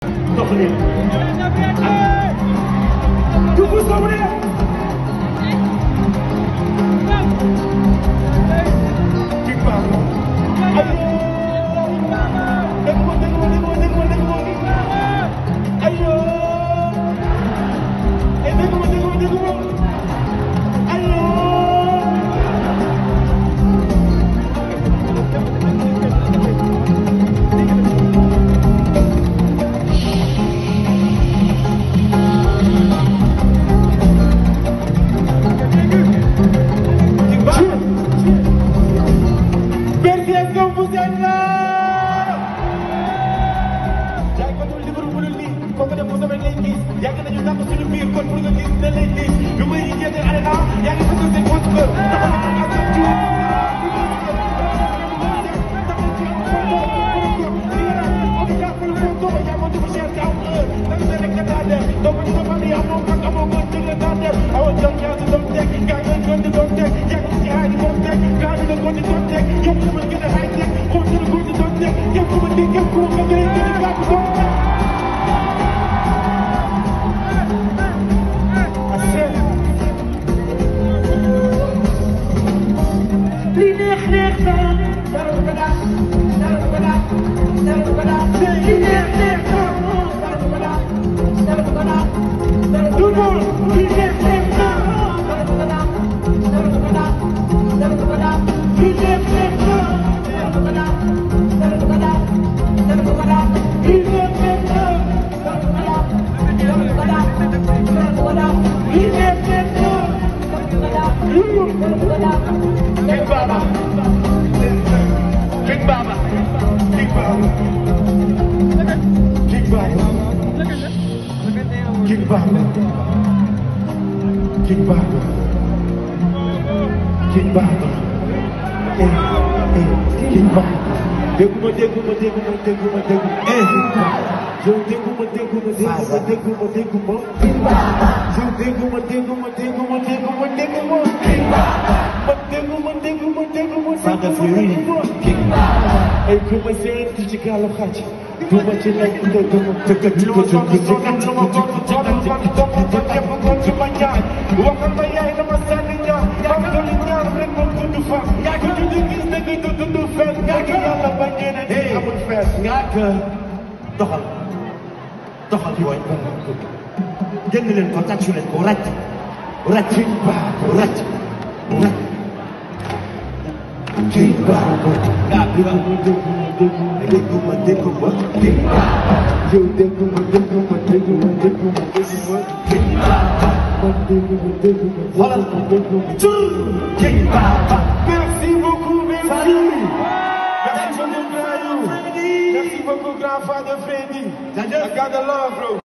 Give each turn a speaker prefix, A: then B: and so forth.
A: doxalin dugg sama ne ci baax ay dégg ma ayo e dégg ma ayo doxal di way génn leen ko tàccu leen ko ràcc ràcc ràcc merci beaucoup merci beaucoup grand Fada Freddy. I got the love, bro.